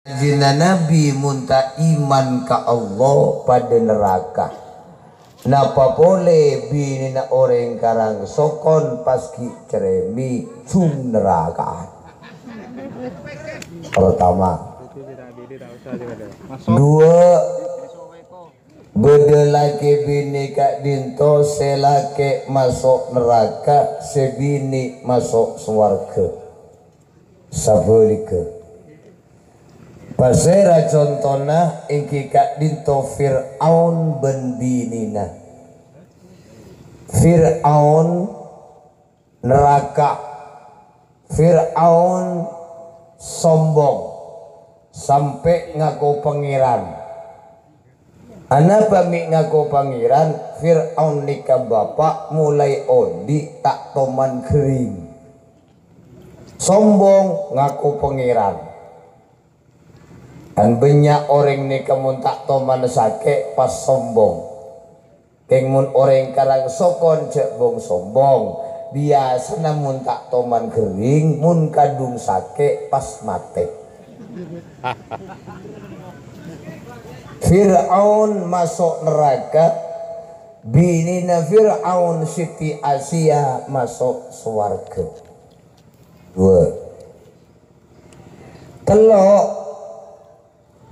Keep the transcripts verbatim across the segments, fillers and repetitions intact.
Jhâna Nabi mon ta' iman ka Allah padâ naraka. Napa polè binèna orèng karangsokon pas ghi' cerrèmè jhung naraka. Pertama. Dua, bâdâ lakè binè ka'dinto sè lakè maso' naraka, sè binè maso' sowarghâ. Sabhâligghâ. Pasèra contona èngghi ka'dinto Fir'aun bân binèna. Fir'aun naraka. Fir'aun sombong, sampè' ngako pangèran. Anapa mè' ngako pangèran? Fir'aun nèka bapa' molaè odi' ta' toman ghering. Sombong ngako pangèran. Kan bânnya' orèng nèka mon ta' toman sakè' pas sombong. Kèng mon orèng karangsokon jhâ' bhung-sombhung. Biyasana mon ta' toman ghering, mon kadhung sakè' pas matè. Fir'aun maso' naraka, binèna Fir'aun Siti Asiya maso' sowarghâ. Dua. Tello',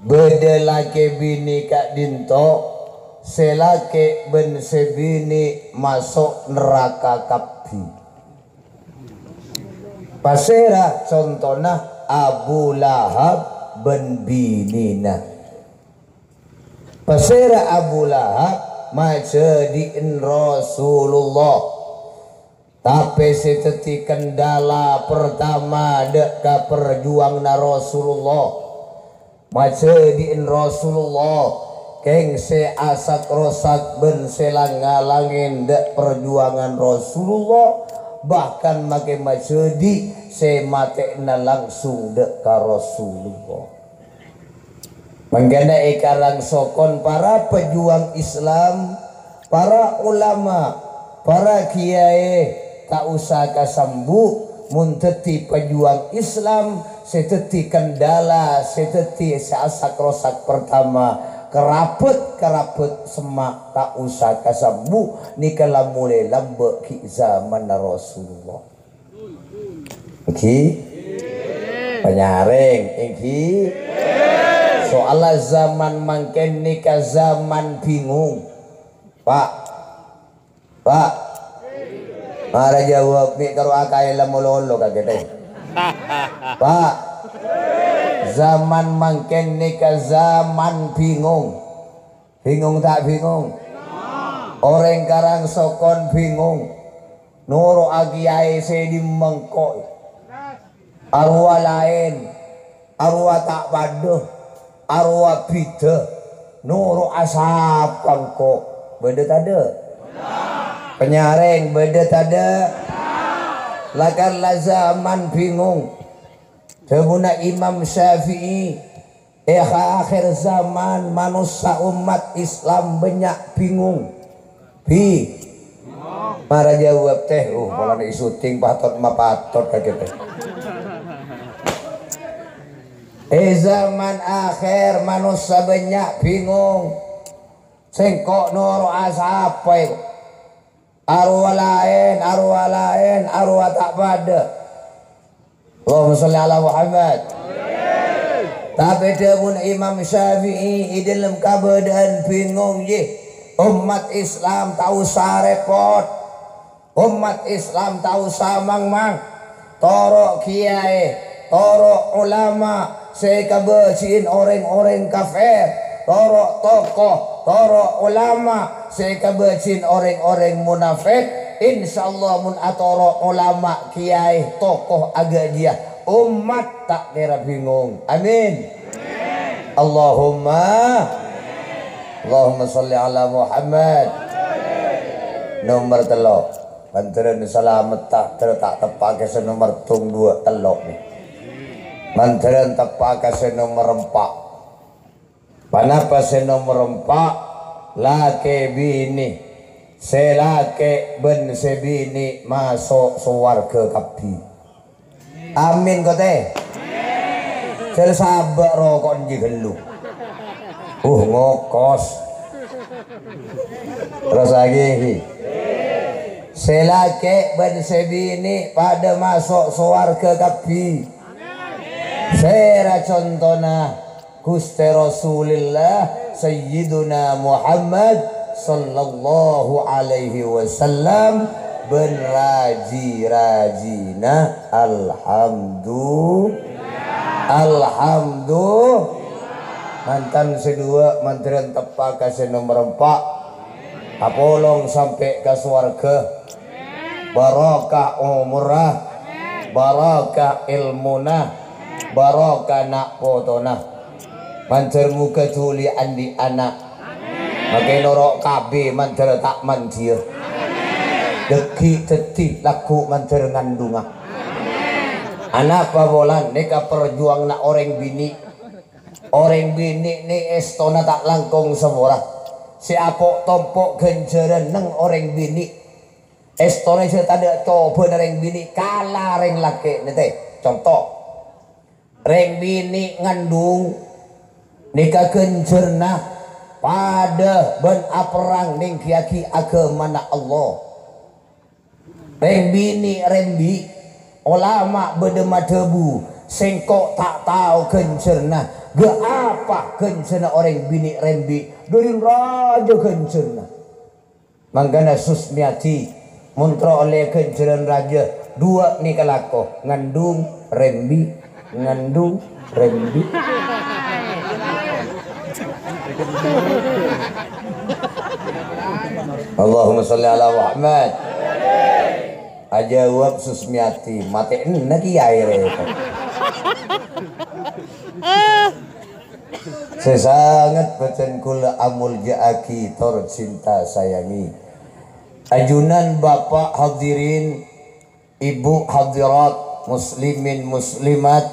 bâdâ lakè binè ka'dinto, sè lakè bân sè binè maso' naraka kabbhi. Pasèra contona? Abu Lahab bân binèna. Pasèra? Abu Lahab majhâdi'in Rasulullah. Tapè sè dhâddhi kendala pertama dâ' ka parjuwanganna Rasulullah, majhâdi'in Rasulullah, kèng sè asak-rosak bân sè lang-ngalangèn dâ' parjuwangan Rasulullah, bahkan makè majhâdi' sè matè'na langsung dâ' ka Rasulullah. Mangkana èkarangsokon para pejuang Islam, para ulama, para kiyaè, ta' osa kasembu' mon dhâddhi pejuang Islam sè dhâddhi kendala, sè dhâddhi sè asak-rosak pertama, karabhât-karabhât semma' ta' osa kasembu', nèka la molaè lambâ' ghi' zamanna Rasulullah. Èngghi? Panyarèng, èngghi? Soalla zaman mangkèn nèka zaman bingung. Pa'. Pa'. Mara jawab mè' karo akaè la molo-olo kakè tè. Pa'. Zaman mangkèn nèka zaman bingung. Bingung ta' bingung? Orèng karangsokon bingung. Noro'a kiyaè sè dimma engko'. Arowa laèn, arowa ta' padâ, arowa bhidhâ. Noro'a sapa engko'? Bâdâ tadâ'? Panyarèng, bâdâ tadâ'? Lakar la zaman bingung. Dhâbuna Imam Syafi'i, è akhèr zaman manossa ommat Islam bânnya' bingung. Bi. Mara jawab tè, uh, polana è syuting patot mapatot kakè tè. È zaman akhèr manossa bânnya' bingung. Sèngko' noro'a sapa è? Arowa laèn, arowa laèn, arowa ta' padâ. Allahumma shalli ala Muhammad. Tapè dhâbuna Imam Syafi'i, è dâlem kabâdâ'ân bingung, yè, ommat Islam ta' osa rèpot. Ommat Islam ta' osa mang-mang. Toro' kiyaè, toro' ulama sè èkabâji'in orèng-orèng kafir, toro' tokoh, toro' ulama sè èkabâji'in orèng-orèng munafik. Insyaallah, mon atoro' ulama, kiyaè, tokoh aghâjiyâ, ommat ta' kèra bingung. Amin. Allahumma, Allahumma shalli ala Muhammad. Nomer tello'. Mandhârân salametta, dâr ta' teppa'aghi sè nomer tong duwâ' tello' nè. Mandhârân teppa'aghi sè nomer empa'. Ponapa sè nomer empa'? Lakè binè. Sè lakè bân sè binè maso' sowarghâ kabbhi. Amin, kote. Sel sabâ' roko'na jiyâ ghâllu. Uh, ngokos. Terros lagi. Sè lakè' bân sè binè' padâ maso' sowarghâ kabbhi. Sèra contona? Ghustè Rasulillah Sayyiduna Muhammad sallallahu alaihi wasallam bân raji-rajina. Alhamdu-, alhamdu-, mantan sè duwâ' mandhârân teppa' ka sè nomer empa'. Apolong sampè' ka sowarghâ. Barokah omorra, barokah èlmona, barokah na' potona. Mandhâr moghâ dhuli andi' ana'. Makè noro' kabbhi mandhâr ta' mandhiyâ. Dhâggi' dhâddhi lagghu' mandhâr ngandhungnga. Anapa polana nèka parjuwanganna orèng binè'. Orèng binè' nè èstona ta' langkong sapora. Sè apo'-tompo' ghânjhârân neng orèng binè'. Èstona sè tadâ' cobâna rèng binè' kala rèng lakè' nètè. Conto, rèng binè' ngandhung nèka ghânjhârânna padâ bân aperrang nèngghiyâghi aghâmana Allah. Rèng binè' rembi', olama bâdâ madhâbu, "Sèngko' ta' tao ghânjhârânna." Ghâ' apa ghânjhârânna orèng binè' rembi'? Dhâri rajâ ghânjhârânna. Mangkana Susmiyati, mon terro ollè ghânjhârân rajâ, duwâ' nèka lako, ngandhung, rembi', ngandhung, rembi'. Allahumma sholli ala Muhammad. Ajâwâb Susmiyati, matè'na kèyaè rèpot. Sè sanget bhâdhân kaulâ amolja'aghi tor cinta sayangi. Ajunan Bapa' hadirin, Ibu hadirat, muslimin muslimat,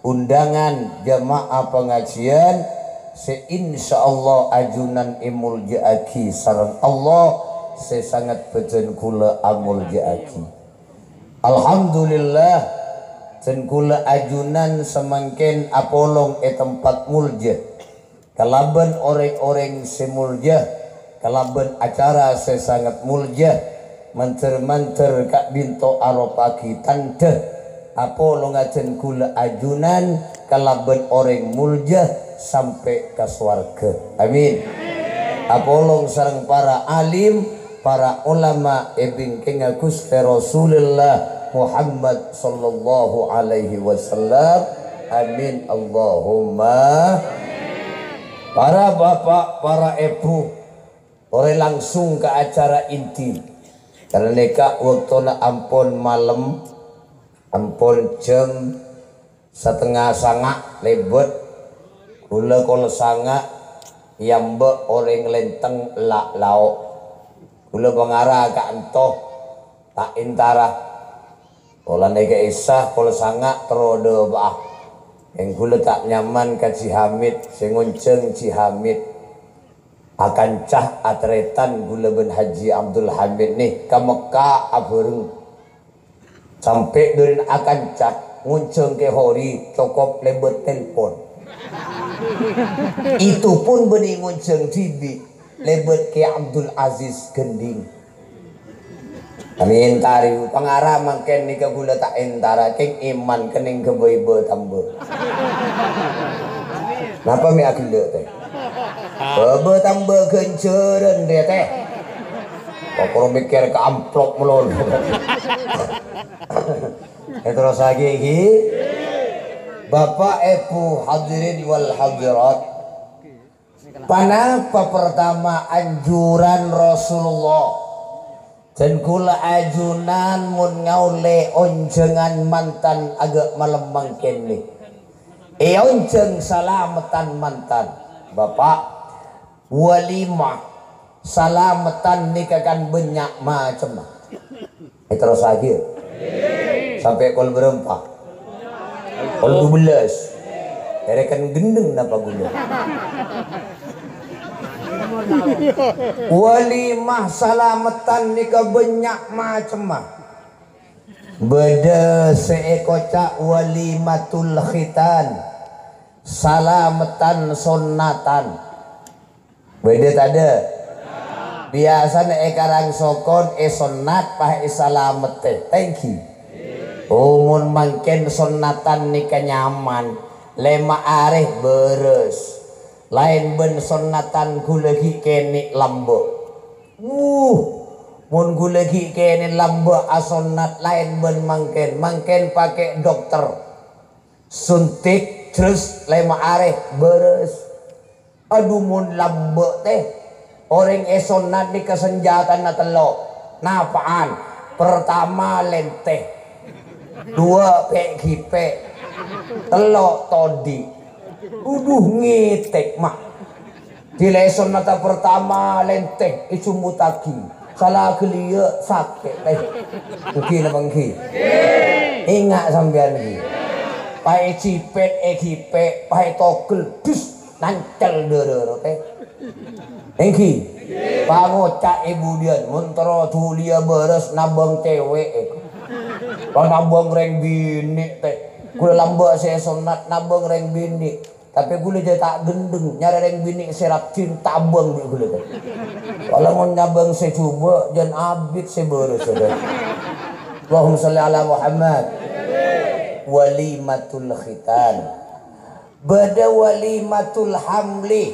undangan jamaah pangajiân sè insyaallah ajunan èmolja'aghi sareng Allah sè sanget bhâdhân kaulâ amolja'aghi. Alhamdulillah, dhân kaulâ ajunan samangkèn apolong è tempat molja, kalabân orèng-orèng sè molja, kalabân acara sè sanget molja, mandhâr-mandhâr ka'dinto aropa'aghi tandhâ apolonga dhân kaulâ ajunan kalabân orèng molja sampè' ka sowarghâ. Amin. Apolong sareng para alim, para ulama è bingkèngnga Ghustè Rasulullah Muhammad sallallahu alaihi wasallam. Amin, Allahumma. Para bapa', para èbhu, torè langsung ka acara inti. Karna nèka bâktona ampon malem, ampon jam satengnga sanga' lèbât, kaulâ kol sanga' èyambâ' orèng Lenteng ella' lao'. Kaulâ pangara ka'anto, ta' entara. Polana èka'issa kol sanga' terro dhâbâ'â. Kèng kaulâ ta' nyaman ka Ji Hamid, sè ngonjhâng Ji Hamid. Akanca atarètan kaulâ bân Haji Abdul Hamid nè ka Mekka abhâreng. Sampè' dhârina akanca ngonjhâng Kè Hori cokop lèbât telpon. Itu pun bânnè ngonjhâng dhibi' lèbât Kè Abdul Aziz Gending. Kami entari, pangara mangkèn nèka kaulâ ta' entara, kèng iman kennèng ghâbây bâ-tambâ. Napa mè' aghellâ', Tè? Bâ-bâ tambâ ghânjhârân, rè, Tè. Kok koro mèkkèr ka amplop malolo. Èterrossaghi, ghi. Bapa', Èbhu, hadirin wal hadirat. Panapa partama anjuran Rasulullah? Dhân kaulâ ajunan mon ngaollè onjhângan mantan aghâ' malem mangkèn nè. Èonjhâng salameddhân mantan. Bapa', walimah salameddhân nèka kan bânnya' macemma. Èterrossaghi, yâ. Sampè' kol bârâmpa? Kol dubellâs. Èrèken gendheng napa ghulâ? Walimah salameddhân nèka bânnya' macemma. Bâdâ sè èkoca' walimatul khitan. Salameddhân sonnatan. Bâdâ tadâ'? Biyasana è Karangsokon èsonnat pas èsalameddhi. Ta' ènggi? Oh, mon mangkèn sonnatan nèka nyaman. Lèma' arè bârâs. Laèn bân sonnatan ghulâ ghi' kènè' lambâ'. Wuh, mon ghulâ ghi' kènè' lambâ' asonnat laèn bân mangkèn. Mangkèn pakè dokter. Suntik, jrus, lèma' arè, bârâs. Adhu, mon lambâ', tè. Orèng èsonnat nèka sanjatana tello'. Napa'an? Pertama, lèntè. Dua, pè'-ghipè'. Tello', todi'. Adhu, ngètèk, ma'. Dila èsonnata pertama lèntè èjumbuttaghi. Sala ghâliyâ' sakè', tè. Ènggi napa ènggi? Enga' sampèyan ènggi. Pas èjipèt, èghipè', pas ètogel, dus, nancel dârâ, tè. Ènggi? Pangoca' è budiyân, mon terro dhuliyâ bârâs nabâng cèwèk, è. Pas nabâng rèng binè', tè. Ghulâ lambâ' sè èsonnat nabâng rèng binè'. Tapè ghulâ jhâ' ta' ghendheng, nyarè rèng binè' sè rajin tabâng bi' ghulâ, tè. Kala mon nyabâng sè jhubâ', jhân abit sè bârâs, tè. Allahumma shalli ala Muhammad. Walimatul khitan. Bâdâ walimatul hamli.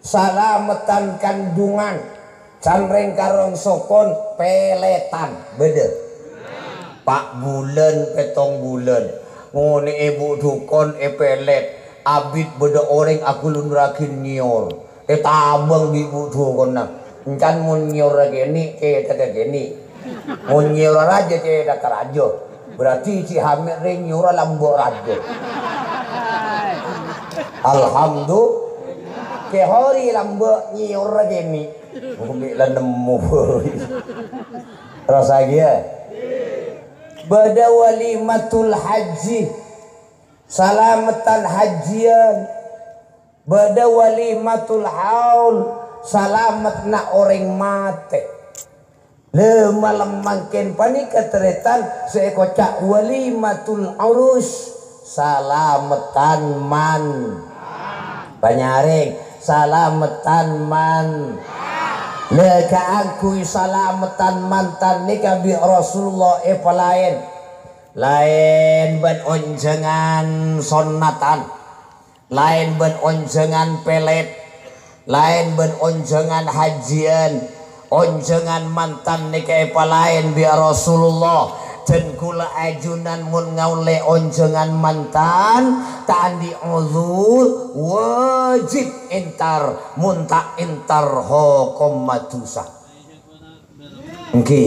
Salameddhân kandungan. Can rèng Karangsokon pèlètan. Bâdâ. Pa' bulân, pèttong bulân. Ngonè'è bu' dhukon èpèlèt. Abit bâdâ orèng aghulundhurraghi nyèyor. Ètabâng bi' bu' dhukonna. Èncan mon nyèyorra kènè', cèthagghâ kènè'. Mon nyèyorra rajâ, cèthagghâ rajâ. Berarti cè' hamèl rèng nyèyorra lambâ' rajâ. Alhamdulillah. Kè hori lambâ' nyèyorra kènè'. Umi la nemmo. Terros lagi ya. Bâdâ walimatul haji. Salameddhân hajjiyân. Bâdâ walimatul haul. Salameddhânna orèng matè. Lè, malem mangkèn panèka tarètan sè èkoca' walimatul urus. Salameddhân. Panyarèng, salameddhân man. Lè, kaangghuy salameddhân mantan nèka bi' Rasulullah èpalaèn. Laèn bân onjhângan sonnatan, laèn bân onjhângan pèlèt, laèn bân onjhângan hajjiyân. Onjhângan mantan nèka èpalaèn bi' Rasulullah. Dân ghulâ ajunan mon ngaollè onjhângan mantan, ta' andi' uzur, wajib entar. Mon ta' entar, hokomma dhusa. Ènggi.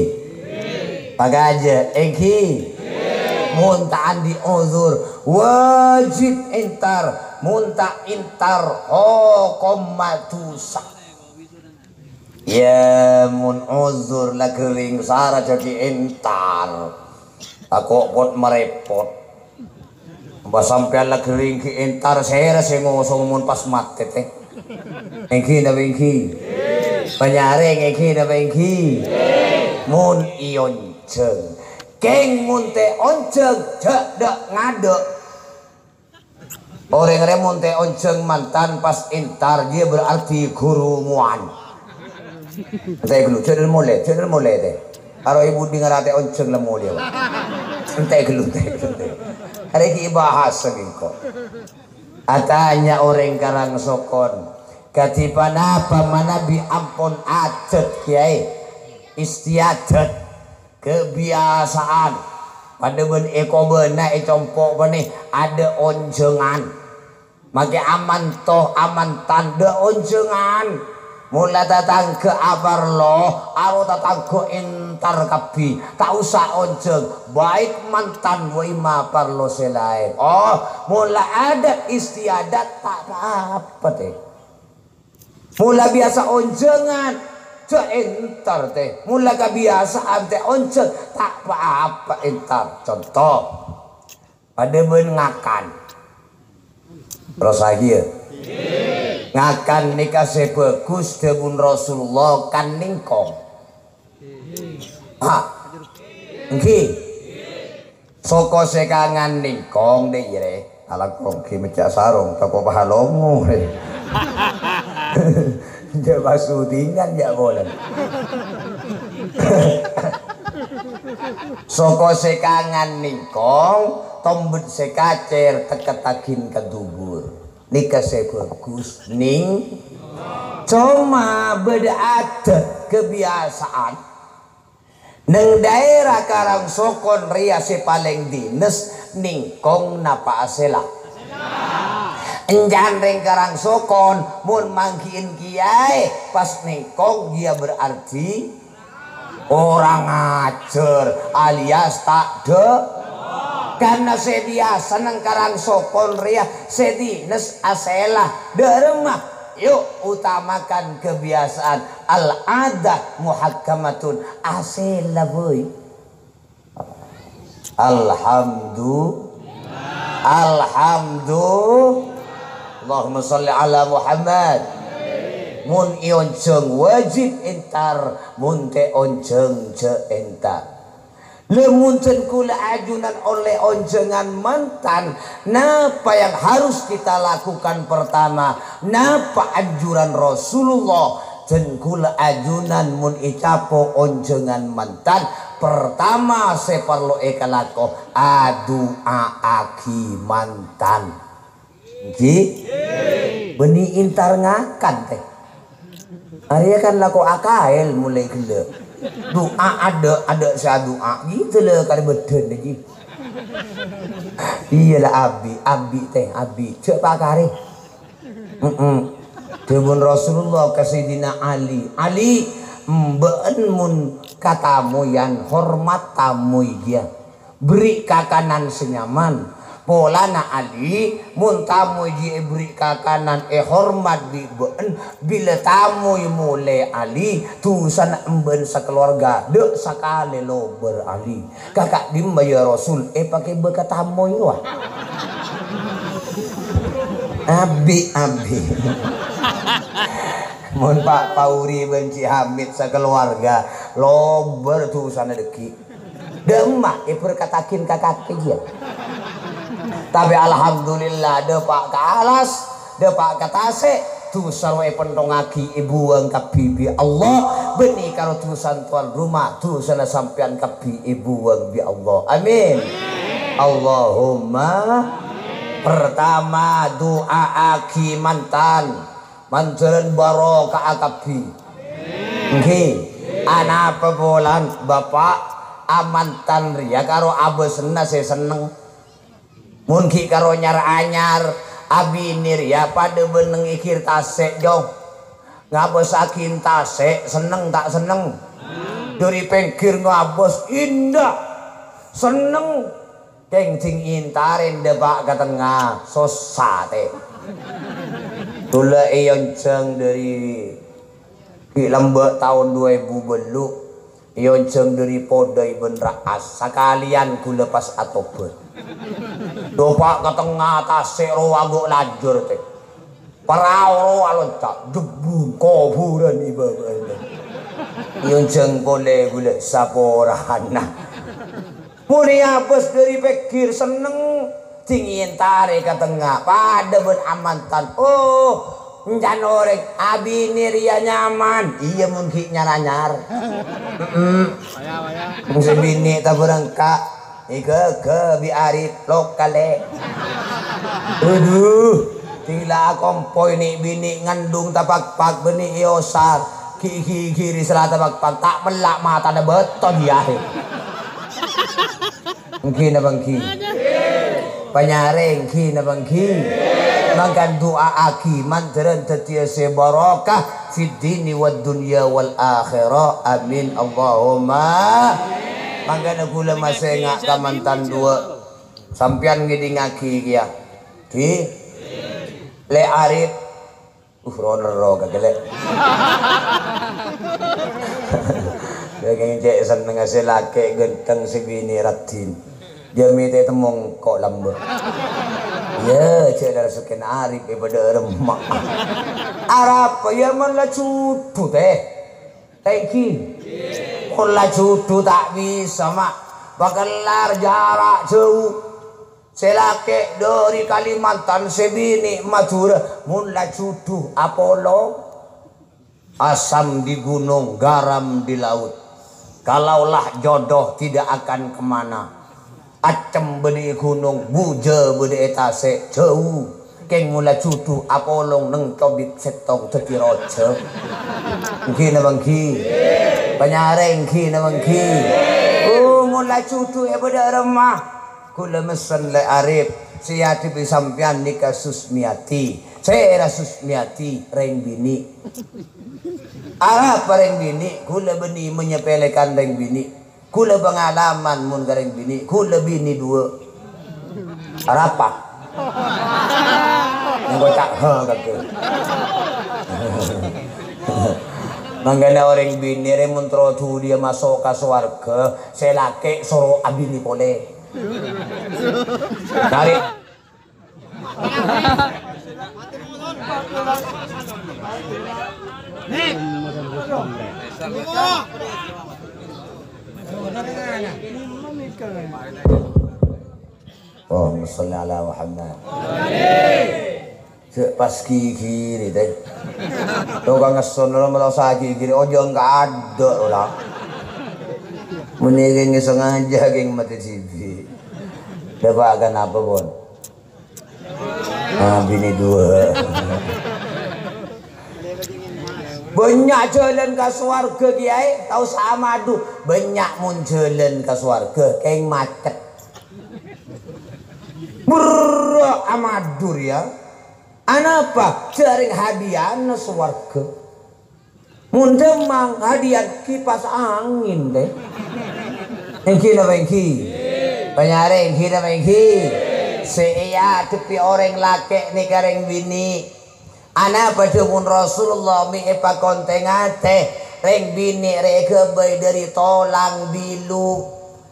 Pakajâ, ènggi. Mon ta' andi' uzur, wajib entar. Mon ta' entar, hokomma dhusa. Yâ, mon uzur la ghering sara jhâ' ghi' entar. Tako' pot-marèpot. Bâ sampèyan la ghering ghi' entar, sèra sè ngosong mon pas matè, tè? Ènggi napa ènggi? Panyarèng ènggi napa ènggi? Mon èonjhâng. Kèng mon ta' onjhâng, jhâ' dâ'-ngadâ'. Orèng rè mon ta' onjhâng mantan pas entar, jiyâ berarti ghuru mowan. Èntè ghâllu, jhâ' dâ' molè, jhâ' dâ' molè, tè. Aro ibu dingara ta' onjhâng la molè, Pak. Èntè ghâllu, èntè ghâllu, èntè. Arè ghi' bahas sèngko'. Atanya orèng Karangsokon, kadhi ponapa manabi ampon adât, Kèyaè? Istiadat, kabiyasaan. Padâ bân è kobâna, è compo' panè, adâ' onjhângan. Makè amanto, amantan, dâ' onjhângan. Mola tatangghâ aparlo, aro tatangghâ entar kabbhi. Ta' osa onjhâng, baik mantan wa imma parlo sè laèn. Oh, mola adâ' istiadat, ta' pa-apa, tè. Mola biyasa onjhângan, jhâ' entar, tè. Mola kabiyasaan, tè, onjhâng, ta' pa-apa entar. Conto. Padâ bân ngakan. Terros lagi, yâ. Ngakan nèka sè bhâghus, dhâbuna Rasulullah, kan nèngkong. Ha. Ènggi. Soko sè kangan nèngkong, dâ' iyâ rè. Alako ghi' mecca' sarong, tako' pahalongo. Jhâ' pasudingan, jhâ' polè. Soko sè kangan nèngkong, tombet sè kacèr, tekkettaghin ka dubur. Nèka sè bhâghus, nèng-, coma bâdâ adât, kebiasaan. Neng dhaèra Karangsokon rèya sè palèng dinès, nèngkong napa asèlla? Èncan rèng Karangsokon, mon manggi'in kiyaè, pas nèngkong, dia berarti orang ajar alias ta' dâ-, karna sè biyasa neng Karangsokon rèya sè dinès asèlla. Dâ'remma? Yu, utamakan kebiasaan. Al-'adah muhakkamatun. Asèlla, boy. Alhamdu-, alhamdu-, Allahumma shalli ala Muhammad. Mon èonjhâng wajib entar, mon ta' èonjhâng jhâ' entar. Lamon dân kaulâ ajunan ollè onjhângan mantan, napa yang harus kita lakukan pertama? Napa anjuran Rasulullah? Dân kaulâ ajunan mon ècapo' onjhângan mantan, pertama sè parlo èkalako, adu'a'aghi mantan. Ènggi? Bânnè entar ngakan, tè. Arèya kan lako akaèl molaè ghellâ'. Du'a adâ', adâ' sè adu'a. Ghitolè karè bâdân, ènggi. Iyâ la, abi', abi', tè, abi'. Jhâ' pakarè. Heeh. Dhâbuna Rasulullah ka Sayyidina Ali, "Ali, embâ'en mon katamoyan, hormat tamoy kèya." Bherri' kakanan sè nyaman. Polana Ali, mon tamoy ghi' èbherri' kakanan, èhormat bi' bâ'en, bilâ tamoy molè Ali, dusana embâ'en sakalowarga, dâ' sakalè lobâr Ali. Ka ka'dimma, ya Rasul, èpakèbâ ka tamoy rowa? Abi', abi'. Mon Pa' Pauri bân Cè' Hamid sakalowarga, lobâr dusana dhâggi'. Dâ'emma èberkataghin ka kakè, yâ. Tapè alhamdulillah, dâpa' ka alas, dâpa' ka tasè', dusa rowa èpèntongngaghi, èbuwâng kabbhi bi' Allah, bânnè karo dusana towan roma, dusana sampèyan kabbhi èbuwâng bi' Allah. Amin. Allahumma. Pertama, du'aaghi mantan. Mandhârân barokah kabbhi. Ènggi. Anapa polana, Bapa'? Amantan rèya karo abâsna sè senneng. Mon ghi' karo nyar-anyar, abinè rèya padâ bân neng ègir tasè', Jong. Ngabâssaghi tasè', senneng ta' senneng? Dâri pèngghir ngabâs, ènḍâ'. Senneng. Kèng ding èntarè dâpa' ka tengnga, sossa, tè. Kaulâ èonjhâng dâri ghi' lambâ' taon dua èbu bâllu', èonjhâng dâri Podai bân Ra'as, sakalèyan kaulâ pas atobhât. Dâpa' ka tengnga tasè' rowa ghu' lajâr, tè. Parao rowa lonca', jebbung, kobhurân èbâbâ'ân. Èonjhâng polè kaulâ saporana. Mon èabâs dâri pèngghir senneng, ding èntarè ka tengnga, padâ bân amantan. Oh, èncan orèng, abinè rèya nyaman. Iyâ, mon ghi' nyar-anyar. He'em. Mon sè binè' ta' bârângka, èghâghâ bi' Arif, lokalè. Adhu, ding la akompoy nè'-binè' ngandung tapakpak bânnè èosar. Ghi-, ghi-, ghi' rè sala tapakpak, ta' mella' matana bâto, iyâ. Ènggi napa ènggi? Panyarè ènggi napa ènggi? Mangkana du'aaghi mandhârân dhâddhiyâ sè barokah fid dini wad dunya wal akhirah. Amin, Allahumma. Mangkana kaulâ masènga' ka mantan duwâ'. Sampèyan ngèdingngaghi kèya. Di Lè' Arif. Uh, ro-nerro kagellâ'. Dâging cè' sennengnga sè lakè' ghântheng, sè binè' raddhin. Jhâ' mètè temmong ko' lambâ'. Iyâ, cè' la rejekkèna Arif è padâ remma. Arapa, iyâ, mon la jhudhu, tè. Tèngghi. Mon la jhudhu ta' bisa, ma'. Pakellar jhârâ' jhâu. Sè lakè' dhâri Kalimantan, sè binè' Madhurâ, mon la jhudhu apolong. Asam di gunung, garam di laut. Kalaulah jodoh tidak akan kemana. Accem bâdâ è ghunong, bujâ bâdâ è tasè', jhâu. Kèng mon la jhudhu apolong neng cobit sèttong dhâddhi rojhâ. Èngghi napa èngghi? Panyarè èngghi napa èngghi? Oh, mon la jhudhu è bâdâ rèmma. Kaulâ messen Lè' Arif, sè èadhebbhi sampèyan nèka Susmiati. Sèra Susmiati, rèng binè'. Arapa rèng binè'? Kaulâ bânnè menyepelekan rèng binè'. Kaulâ pangalaman mon ka rèng binè', kaulâ binè' duwâ'. Arapa? Engko' ca', ha, kakè. Mangkana orèng binè' rè mon terro dhuliyâ maso' ka sowarghâ, sè lakè' soro abinè polè. Tarik. Allahumma shalli ala Muhammad. Cè' pas gigiri, tè. Tokang ngesson lo melo sagigiri, ojo engka adda' lo, la. Meni kèng sengaja kèng mate jibi. Dapakan apa, Bon? Ah, binè duwâ'. Bânnya' jhâlân ka sowarghâ, Kèyaè, tao samadu. Bânnya' mon jhâlân ka sowarghâ, kèng macet. Berrâ' amadu rèya. Anapa? Jhâreng hadiyana sowarghâ. Mon dhâmmang hadiyana kipas angin, tè. Èngghi napa èngghi? Panyarè èngghi napa èngghi? Sè èadhebbhi orèng lakè' nèka rèng binè'. Anapa dhâbuna Rasulullah mè' èpakon tè-ngatè, rèng binè' rè èghâbây dhâri tolang bilu.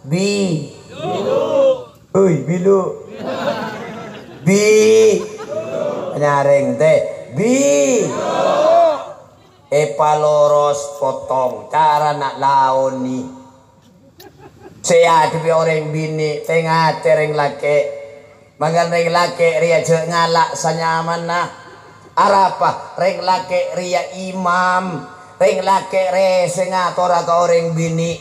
Bi. Oi, bilu. Bi. Nyarèng tè. Bi. Èpaloros potong, carana laonè. Sè èadhebbhi orèng binè', tè-ngatè rèng lakè'. Mangkana rèng lakè' rèya jhâ' ngala' sanyamanna. Arapa? Rèng lakè' rèya imam. Rèng lakè' rè sè ngatora ka orèng binè'.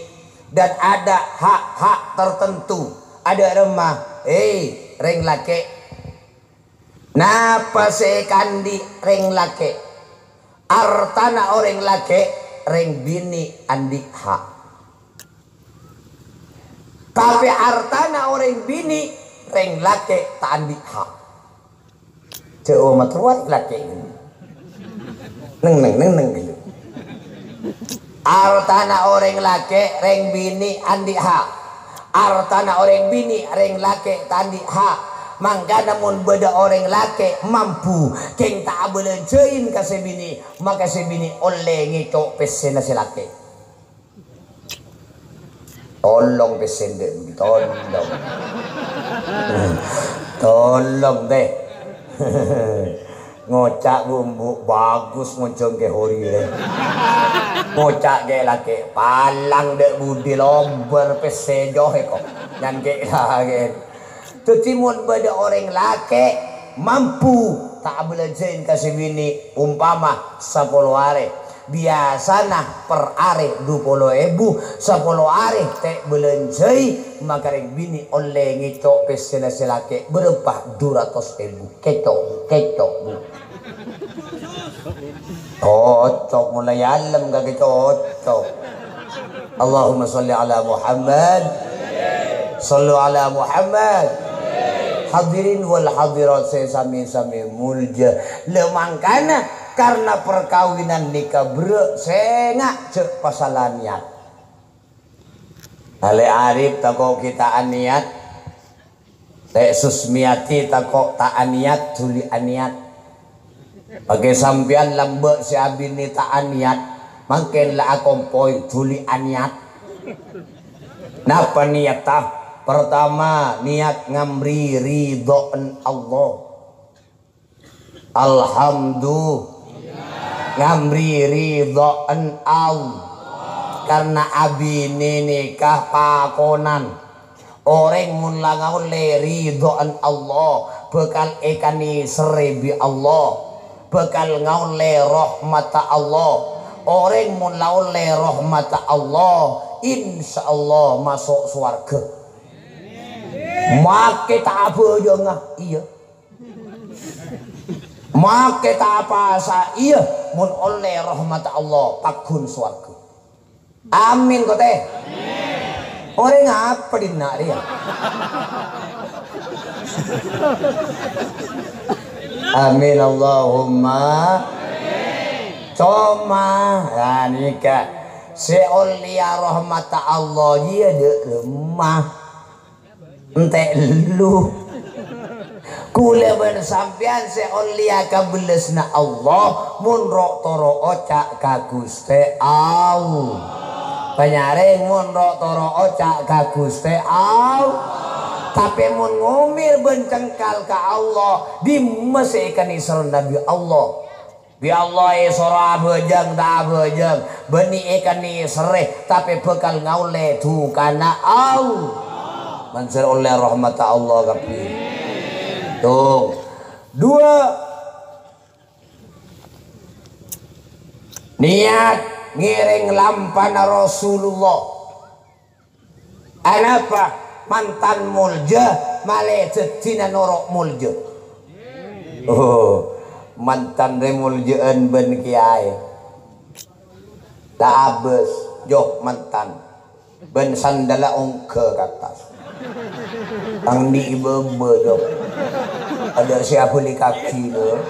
Dan ada hak-hak tertentu. Adâ' remma, "Hei, rèng lakè', napa sè èkaandi' rèng lakè'? Artana orèng lakè', rèng binè' andi' hak. Tapè artana orèng binè', rèng lakè' ta' andi' hak." Jhâ' ommat rowa lakè'. Neng, neng, neng, neng. Artana orèng lakè', rèng binè' andi' hak. Artana orèng binè', rèng lakè' ta' andi' hak. Mangkana mon bâdâ orèng lakè' mambu, kèng ta' abâlânjhâi ka sè binè', maka sè binè' ollè ngèco' pèssèna sè lakè'. Tolong pèssè ndâ' budi, tolong. Tolong, tè. Ngoca' bu, embu', bagus ngoca' kè hori, tè. Ngoca' kè lakè', palang ndâ' budi, lobâr pèssè jhâ' è ko'. Nyan kè lakè'. Dhâddhi, mon bâdâ orèng lakè' mampu ta' abâlânjhâi ka sè binè', umpama sapolo arè, biyasana per arè dupolo èbu, sapolo arè ta' èbâlânjhâi, maka rèng binè' ollè ngèco' pèssèna sè lakè' bârâmpa? Du ratos èbu. Kèco', kèco'. Cocok, mulai alem kakè cocok. Allahumma sholli ala Muhammad. Shollu ala Muhammad. Hadirin wal hadirat sè sami-sami molja. La mangkana karna parkabinan nèka berrâ' sènga' jhâ' pasala niyat. Lè' Arif tako' ghi' ta' aniyat. Lè' Susmiati tako' ta' aniyat, dhuli aniyat. Pagghun sampèyan lambâ' sè abinè ta' aniyat, mangkèn la akompoy dhuli aniyat. Napa niyatta? Pertama, niyat ngamri ridho'en Allah. Alhamdu-, ngamri ridho'en Allah. Karna abinè nèka pakonan. Orèng mon la ngaollè ridho'an Allah, bhâkal èkanèserrè bi' Allah, bhâkal ngaollè rahmatta Allah. Orèng mon la ollè rahmatta Allah, insyaallah maso' sowarghâ. Makè ta' abhâjângnga, iyâ. Makè ta' apasa, iyâ, mon ollè rahmatta Allah, pagghun sowarghâ. Amin, kote. Orèng apa dinna' rèya? Amin, Allahumma. Coma, ya, nèka. Sè ollèya rahmatta Allah, iyâ dâ' remma. Ente' lu. Kulâ bân sampèyan sè ollèya kabellasna Allah, mon ro'-toro' oca' ka Ghustè Allah. Panyarèng, mon ro'-toro' oca' ka Ghustè Allah. Tapè mon ngomèr bân cengkal ka Allah, dimma sè èkanèserrè bi' Allah? Bi' Allah èsoro abhâjâng ta' abhâjâng, bânnè èkanèserrè, tapè bhâkal ngaollè dhukana Allah. Manjhâr ollè rahmatta Allah kabbhi. Tung. Dua. Niat ngèrèng lampana Rasulullah. Anapa? Mantan molja, malè dhâddhina noro' molja. Oh, mantan rè molja'an bân kèyaè. Ta' abâs, jok mantan. Bân sandalla ongghâ ka attas. Tang di' bâbâ, jok. Adâ' sè abâli kaki, lho.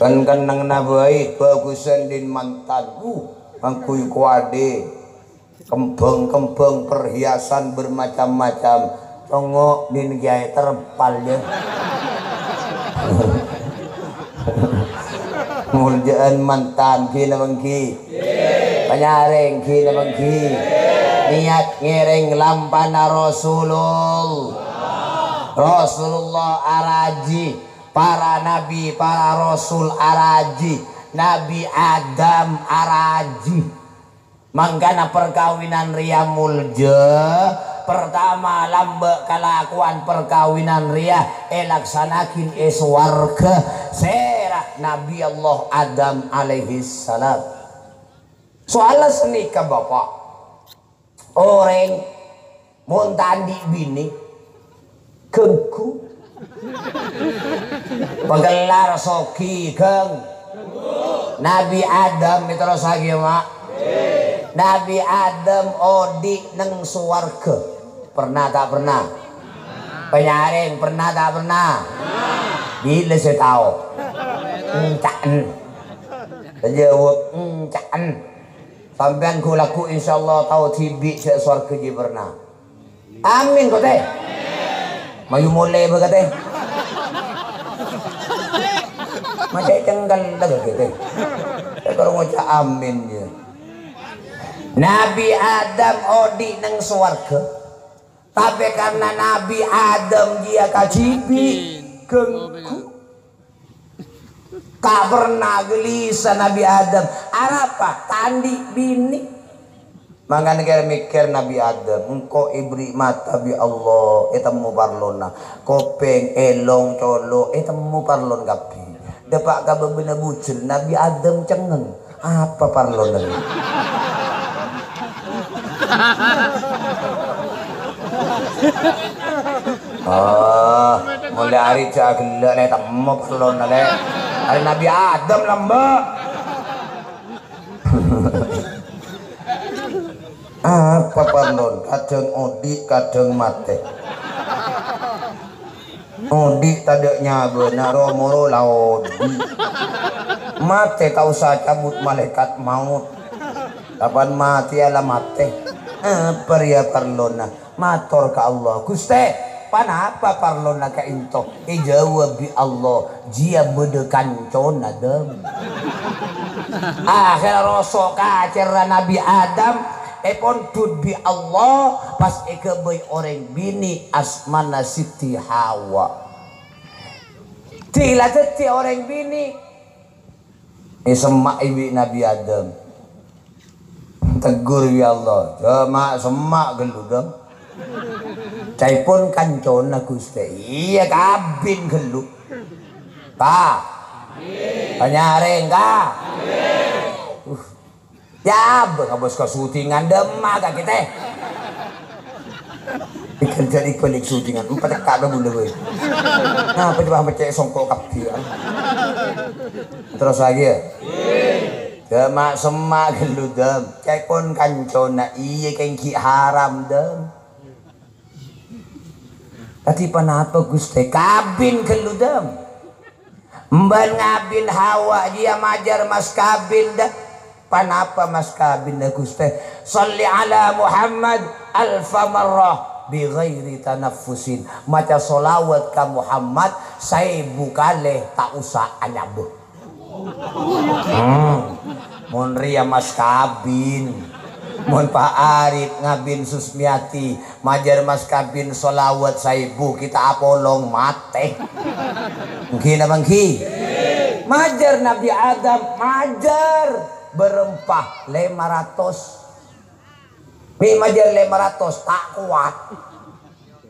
Kan kennengnganna bhâi, bhâghusân din mantan. Uh, ngangghuy kowadè. Kembhâng-kembhâng, perhiasan bermacam-macam. Congngo' din kèyaè terpal, ya. Molja'an mantan, ghi napa ènggi? Panyarèng, ghi napa ènggi? Niat ngèrèng lampana Rasulul-, Rasulullah araji, para nabi, para rasul araji, Nabi Adam araji. Mangkana parkabinan rèya molja. Partama, lambâ' kalakowan parkabinan rèya èlaksana'aghi è sowarghâ, sèra Nabi Allah Adam alaihissalam. Soalla sanèka, Bapa'. Orèng Mon ta' andi' binè, ghânggu. Pagellar soghi, ghâng. Nabi Adam, èterrossaghi, Ma'. Nabi Adam odi' neng sowarghâ. Perna ta' perna? Panyarèng, perna ta' perna? Bilâ sè tao? Enca'en. Jâwâb, enca'en. Sampèyan ghu-lagghu, insyaallah, tao dhibi' jâ' sowarghâ jiyâ perna. Amin, kote. Mayu molè bâ, kote. Macè' cengkel lagi, kote. Èkor ngoca' amin, ya. Nabi Adam odi' neng sowarghâ. Tapè karna Nabi Adam jiyâ kadhibi', ghânggu. Ta' perna ghâlisa Nabi Adam. Arapa? Ta' andi' binè. Mangkana kèra-mèkkèr Nabi Adam, engko' èberri' mata bi' Allah, ètemmo parlona. Kopèng, èlong, colo', ètemmo parlon kabbhi. Dâpa' ka bâbâna bujel, Nabi Adam cengngeng. Apa parlona? Oh, molaè arè jâ' ghellâ', Lè', temmo parlona, Lè'. Arè Nabi Adam lambâ'. Apa parlon? Kadhâng odi', kadhâng matè. Odi' tadâ' nyabâna, ro-moro la odi'. Matè ta' osa cabut malaèkat maot. Kapan matèya la matè. Apa rèya parlona? Mator ka Allah, "Ghustè, ponapa parlona ka'ènto?" Èjâwâb bi' Allah, "Jiyâ bâdâ kancona, Dâm." Akhèrra roso' kacèrra Nabi Adam èpondhut bi' Allah, pas èghâbây orèng binè' asmana Siti Hawa. Dhi la dhâddhi orèng binè'. Èsemma'è bi' Nabi Adam. Tegur bi' Allah, "Jhâ' ma'-semma' ghâllu, Dam." Ca'èpon kancana, Ghustè. Iyâ, kabin ghâllu. Pa? Panyarèng, ka? Uh. Yâ, bâ' ngabâs ka syutingan, dâmma ka kita. Ikan jadi balik syutingan, empat kakak dah bulu, weh. Nah, apa coba mecek songkok kabbhi, ya? Terros lagi, ya? Jhâ' ma'-semma' ghâllu, Dam. Ca'èpon kancana, iyâ, kèng ghi' haram, Dam. Kadhi ponapa, Ghustè? Kabin ghâllu, Dam. Embân ngabin Hawa jiyâ majâr mas kabin, Dam. Ponapa mas kabinna, Ghustè? Shalli ala Muhammad alfa marrah bi ghairi tanaffusin. Maca shalawat ka Muhammad saèbu kalè ta' osa anyabâ. Hmm. Mon rèya mas kabin, mon Pa' Arif ngabin Susmiati, majâr mas kabin shalawat saèbu, kita apolong matè. Èngghi napa èngghi? Majâr Nabbhi Adam, majâr bârâmpa? Lèma ratos. Mè' majâr lèma ratos, ta' kowat.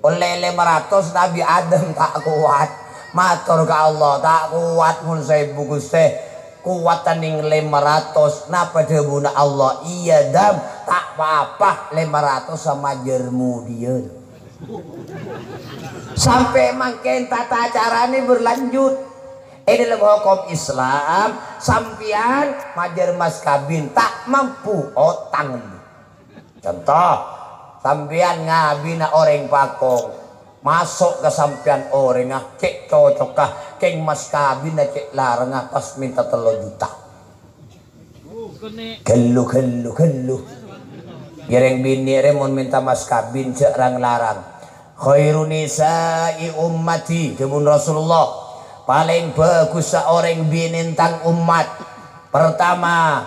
Ollè lèma ratos Nabbhi Adam ta' kowat. Mator ka Allah, "Ta' kowat mon saèbu, Ghustè. Kowat tanèng lèma ratos." Napa dhâbuna Allah? "Iyâ, Dam, ta' pa-apa, lèma ratos samajâr mudiyân." Sampè' mangkèn tata carana berlanjut. È dâlem hokom Islam, sampèyan majâr mas kabin ta' mampu, otang. Conto, sampèyan ngabina orèng pakong, maso' ka sampèyan orèngnga cè' cocoka, kèng mas kabinna cè' larengnga pas mènta tello juta. Ghâllu, ghâllu, ghâllu. Iyâ, rèng binè' rè mon mènta mas kabin jhâ' rang-larang. "Khairu nisa'i ummati," dhâbuna Rasulullah. "Palèng bhâghussa orèng binè' tang ommat. Pertama,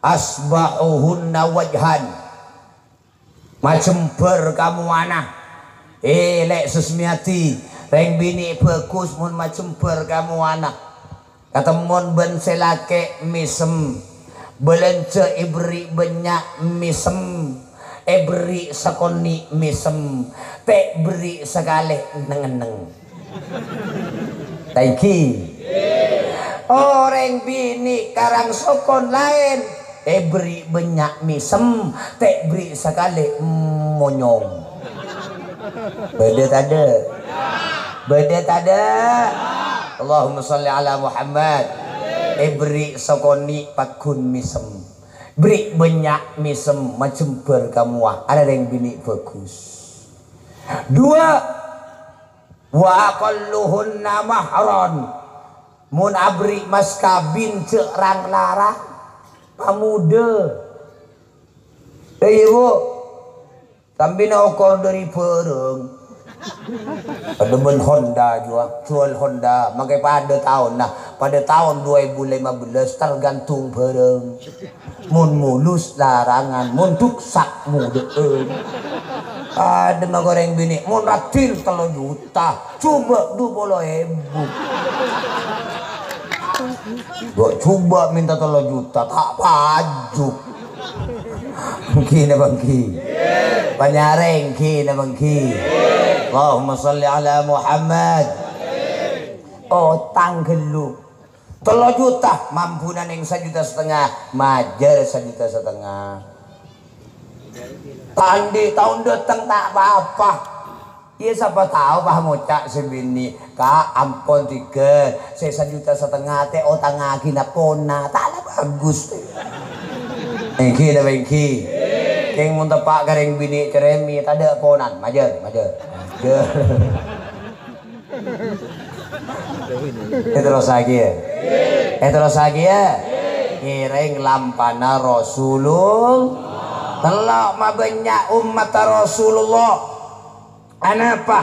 asbahuhunna wajhan." Majembhâr kamowana. È, Lè' Susmiati, rèng binè' bhâghus mon majembhâr kamowana. Katemmon bân sè lakè' mèsem. Bâlânjhâ èberri' bânnya' mèsem. Èberri' sakonè' mèsem. Ta' èberri' sakalè neng-enneng. Ta' èngghi? Orèng binè' karangsokon laèn, èberri' bânnya' mèsem, ta' èberri' sakalè monyong. Bâdâ tadâ'? Bâdâ tadâ'? Allahumma shalli ala Muhammad. Èberri' sakonè' pagghun mèsem. Berri' bânnya' mèsem majembhâr kamowa. Arèya rèng binè' bhâghus. Dua, "Wa aqalluhunna mahran." Mon aberri' mas kabin jhâ' rang-larang, pamodâ. Iyâ, Bu. Sambina okor dâri bhârâng. Padâ bân Honda jua, jual Honda, makkè padâ taonna, padâ taon dua èbu lèma bellâs, tergantung bhârâng. Mon mulus larangan, mon duksak modâ'ân. Adâ' ma' orèng binè', mon raddhin tello juta, jhubâ' du polo èbu. Kok jhubâ' mènta tello juta, ta' paju. Èngghi napa èngghi? Panyarèng èngghi napa èngghi? Allahumma shalli ala Muhammad. Otang ghâllu. Tello juta, mampuna neng sajuta setengah, majâr sajuta setengah. Ta' andi' taon dâteng ta' pa-apa. Iyâ, sapa tao pas ngoca' sè binè', "Ka', ampon tèghâl, sè sajuta setengah ta' otangngaghina pona, ta' la bhâghus." Èngghi napa èngghi? Kèng mon teppa' ka rèng binè' cerèmè, tadâ' ponan, majâr, majâr. Majâr. Èterrossaghi, yâ. Èterrossaghi, yâ. Ngèrèng lampana Rasulullah. Tello' mabânnya' ommatta Rasulullah. Anapa?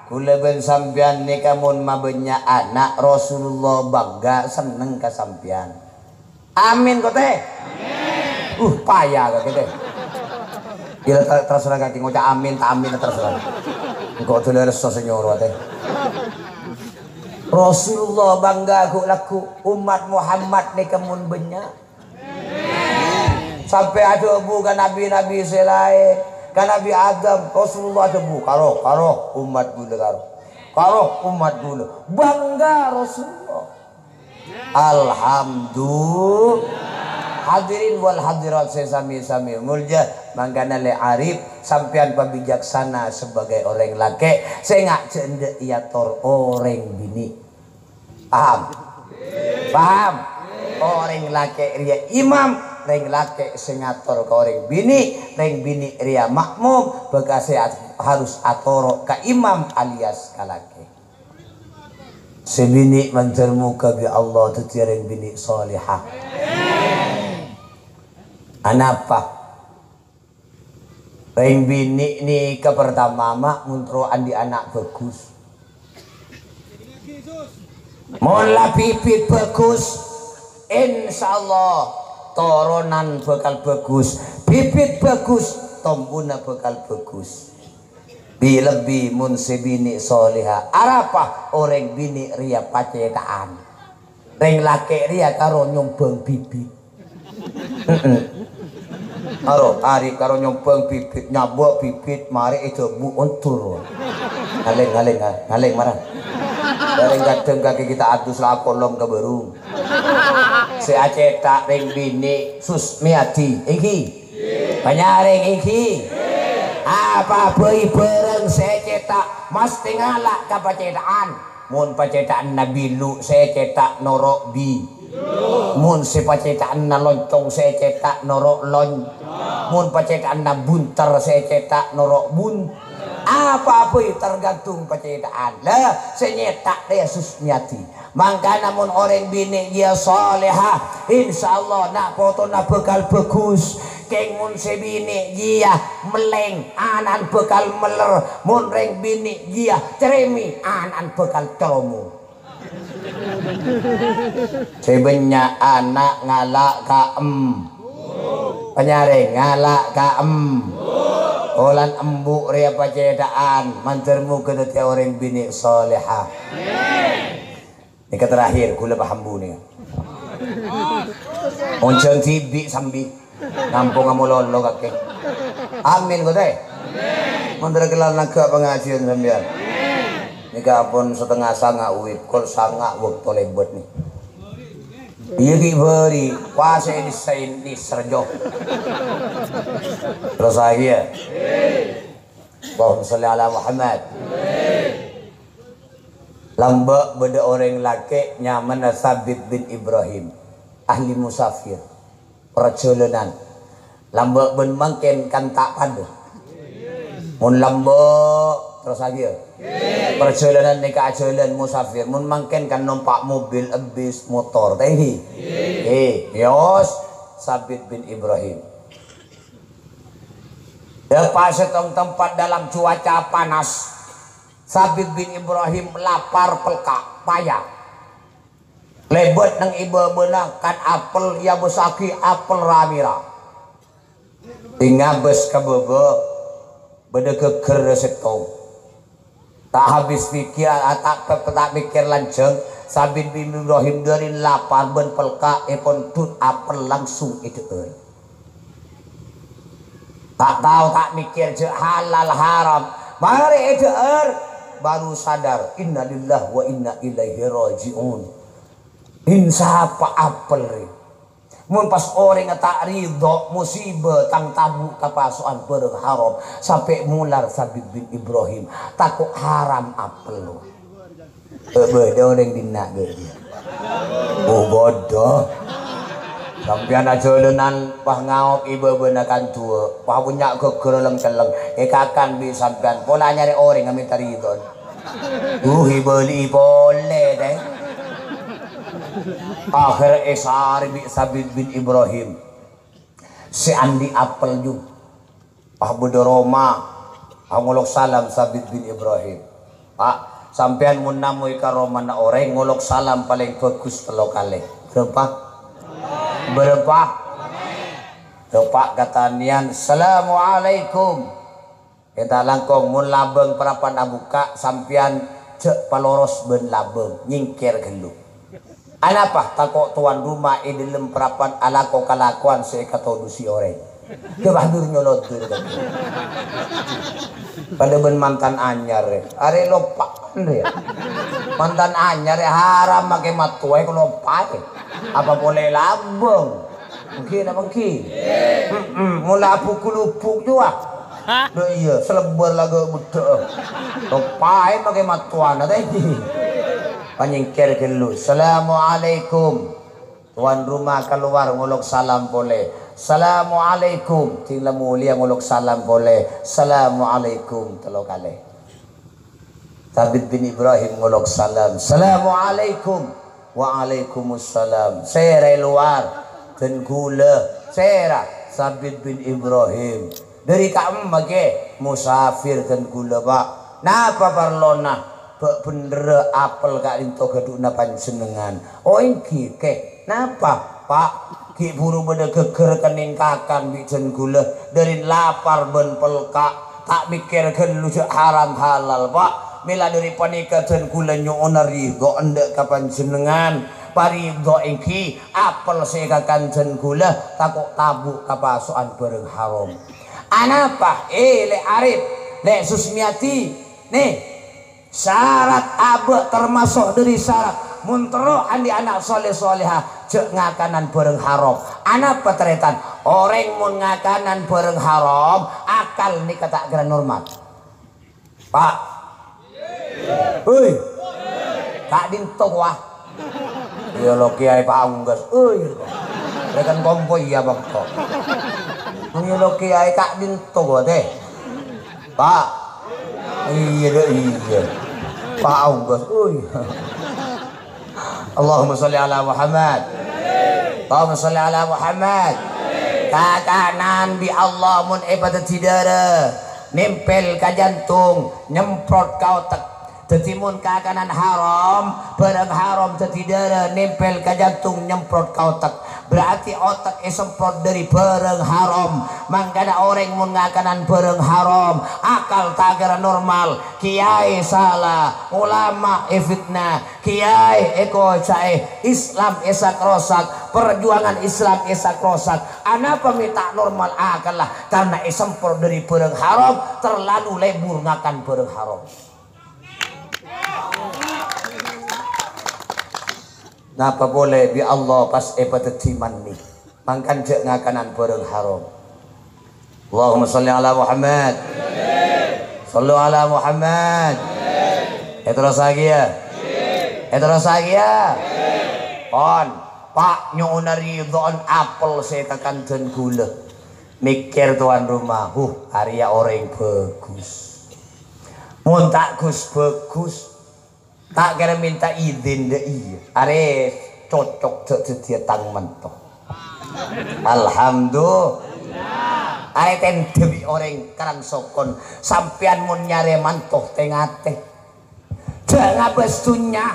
Kaulâ bân sampèyan nèka mon mabânnya' ana' Rasulullah bangga, senneng ka sampèyan. Amin, kote? Uh, paya ka kete. Gila, ter-, terserah kaki ngoca' amin, ta' amin, terserah. Engko' dulu reso sè nyoro ate. Rasulullah bangga ghu-, lagghu' umat Muhammad nèka mon bânnya'. Sampè' adhâbu ka nabi-nabi sè laèn, ka Nabi Adam, Rasulullah adhâbu, "Karo, karo, ommat ghulâ, karo. Karo, ommat ghulâ." Bangga Rasulullah. Alhamdulillah. Hadirin wal hadirat sè sami-sami molja, mangkana lè arif, sampèyan pabijaksana sebagai orèng lakè', sènga' jhâ' endâ' èyator orèng binè'. Paham? Paham? Orèng lakè' rèya imam, rèng lakè' sè ngator ka orèng binè', rèng binè' rèya ma'mum, bhâkal sè at-, harus atoro' ka imam alias ka lakè'. Sè binè' mandhâr moghâ bi' Allah dhâddhiyâ rèng binè' salehah. Anapa? Rèng binè' nèka partama, ma', mon terro andi' ana' bhâghus. Mon la bibit bhâghus, insyaallah toronan bhâkal bhâghus. Bibit bhâghus, tombuna bhâkal bhâghus. Bi-, lebbi mon sè binè' salehah. Arapa orèng binè' rèya pacèta'an? Rèng lakè' rèya karo nyombhâng bibit. Heeh. Aro, arè karo nyombhâng bibit, nyabâ' bibit, marè èdhâbu ondur. Ngalèng, ngalèng, ngalèng, marè. Bareng kadhâng kakè kita adus la kolong ka bârung. Sè acèta' rèng binè' Susmiati, èngghi? Panyarèng, èngghi? Apa bhâi bhârâng sè ècèta' mastè ngala' ka pacèta'an? Mon pacèta'anna bilu' sè ècèta' noro' bi-, mon sè pacèta'anna loncong sè ècèta' noro' lon-, mon pacèta'anna bunter sè ècèta' noro' bun-, apa bhâi tergantung pacèta'an. Lah, sè nyèta' rèya Susmiati. Mangkana mon orèng binè' jiyâ salehah, insyaallah na' potona bhâkal bhâghus. Kèng mon sè binè' jiyâ mellèng, ana'na bhâkal meller. Mon rèng binè' jiyâ cerrèmè, ana'na bhâkal colomo. Sè bânnya' ana' ngala' ka em-, panyarèng ngala' ka em-, olan embu' rèya pacèta'an, mandhâr moghâ dhâddhiyâ orèng binè' salehah. Nèka terakhir, ghulâ paham, Bu, nèka. Onjhâng dhibi' sambi. Nampong amalolo kakè. Amin, kote? Mandhâr kellan naga' pangajiân sampèyan. Nèka ampon satengnga sanga' uwit, kol sanga' bâkto lèbât, nè. Iyâ, ghi' bâri', pasè disain ni serjo. Terros lagi, ya. Allahumma sholli ala Muhammad. Lambâ' bâdâ orèng lakè' nyamana Sabit bin Ibrahim, ahli musafir, parjhâlânan. Lambâ' bân mangkèn kan ta' padâ. Mon lambâ', terros aghiyâ. Parjhâlânan nèka ajhâlân musafir. Mon mangkèn kan nompa' mobil, bis, motor. Tèngghi. Eh, mèyos Sabit bin Ibrahim. Dâpa' sèttong tempat dalam cuaca panas. Sabit bin Ibrahim lapar pelka', paya. Lèbât neng è bâbâna kan apel, èabâssaghi apel ra-mèra. Èngabâs ka bâbâ, bâdâ ghâggârrâ sèttong. Ta' habis pikir, ta', ta', ta' mèkkèr lanjhâng, Sabit bin Ibrahim dâri lapar bân pelka' èpondhut apel langsung èdhâ'âr. Ta' tao, ta' mèkkèr jhâ' halal haram. Marè èdhâ'âr, baru sadar, "Innalillahi wa inna ilaihi raji'un." Insapa apel rè? Mon pas orèngnga ta' ridho, musibâ, tang tabu' kapaso'an bârâng haram, sampè' molar Sabit bin Ibrahim, tako' haram apel. Eh, bâdâ orèng dinna' ghâdhiyâ. Oh, bâdâ. Sampèyan ajhâlânan pas ngaok è bâbâna kan duwâ', pas bânnya' ghâggârrâ leng-celleng, èkakan bi' sampèyan, pola nyarè orèng amènta ridho. Uh, èbâli'i polè, tè. Akhèrra èsarè bi' Sabit bin Ibrahim. Sè andi' apel, ju. Pas bâdâ roma, pas ngolok salam Sabit bin Ibrahim. "Pak, sampèyan mon namoy ka romana orèng, ngolok salam palèng bhâghus tello kalè." Bârâmpa? Bârâmpa? Dâpa' ka tanèyan, "Assalamualaikum." Ènta langkong, mon labâng parappa'na abukka', sampèyan jhâ' paloros bân labâng, nyèngkèr ghâllu. Anapa? Tako' towan roma è dhâlem parappa'na alako kalakowan sè èkatodusi orèng. Ghâbâ dur nyoloddur. Padâ bân mantan anyar, rè. Arè loppa'an, rè. Mantan anyar, rè, haram makè mattowa, èkaloppaè. Apa polè labâng? Èngghi napa èngghi? Heeh, mola abu kulubuk jua. Hah? Lho iyâ, selebbâr la ghâ' beddhâ'â. Loppaè makè mattowana, ta' èngghi? Panyèngkèr ghâllu. "Assalamualaikum." Towan roma kalowar ngolok salam polè. "Assalamualaikum." Sè la molèya ngolok salam polè. "Assalamualaikum." Tello kalè. Sabit bin Ibrahim ngolok salam. "Assalamualaikum." "Waalaikumsalam." "Sèra è lowar?" "Dân ghulâ." "Sèra?" "Sabit bin Ibrahim." "Dâri ka'emma, Kè?" "Musafir dân ghulâ, Pa'." "Napa parlona?" "Bâ' bhendherrâ apel ka'dinto ghâdhuwânna panjhennengngan." "Oh, èngghi, Kè." "Napa, Pa'?" "Ghi' bhuru bâdâ ghâgghâr kennèng kakan bi' dân ghulâ, dâri lapar bân pelka', ta' mèkkèr ghâllu jhâ' haram halal, Pa'. Mèla dâri panèka dân ghulâ nyo'ona ridho endâ' ka panjhennengngan. Paridho èngghi, apel sè èkakan dân ghulâ tako' tabu' kapaso'an bhârâng haram." "Anapa, è, Lè' Arif, Lè' Susmiyati? Nè, sarat abâ' termasuk dâri sarat. Mon terro andi' ana' soleh-soleha, jhâ' ngakanan bhârâng haram." "Anapa tarètan?" "Orèng mon ngakanan bhârâng haram, akal nèka ta' kèra normal." "Pa'." "Hei. Ka'dinto, wah." "Iyâ lo, Kèyaè, Pa' Onggas. Hei. Rèkan kompo iyâ bâkto. Iyâ lo, Kèyaè, ka'dinto, wah, tè." "Pa'." "Iyâ, dâ', iyâ. Pa' Onggas. Hei." Allahumma sholli ala Muhammad. Allahumma sholli ala Muhammad. Kakanan bi' Allah mon èpadhâddhi dârâ, nèmpèl ka jantung, nyemprot ka otek. Dhâddhi, mon kakanan haram, bhârâng haram dhâddhi dârâ, nèmpèl ka jantung, nyemprot ka otek. Berarti otek èsemprot dâri bhârâng haram. Mangkana orèng mon ngakanan bhârâng haram, akal ta' kèra normal, kèyaè sala, ulama èfitnah, kèyaè èkoca'è, Islam èsak-rosak, perjuangan Islam èsak-rosak. Anapa mè' ta' normal akalla? Karna èsemprot dâri bhârâng haram, terlalu lebur ngakan bhârâng haram. Napa polè bi' Allah pas èpadhâddhi mani? Mangkana jhâ' ngakanan bhârâng haram. Allahumma sholli ala Muhammad. Shollu ala Muhammad. Èterrossaghi, yâ. Èterrossaghi, yâ. Pon, Pa', nyo'ona ridho'an apel sè èkakan dân ghulâ. Mèkkèr towan roma, "Huh, arèya orèng bhâghus. Mon ta' ghus-bhâghus, ta' kèra mènta idin dâ' iyâ. Arè cocok jhâ' dhâddhiyâ tang manto." Alhamdulillah. Arè tèndhâ bi' orèng Karangsokon. Sampèyan mon nyarè manto, tè-ngatè. Jhâ' ngabâs dhunnya.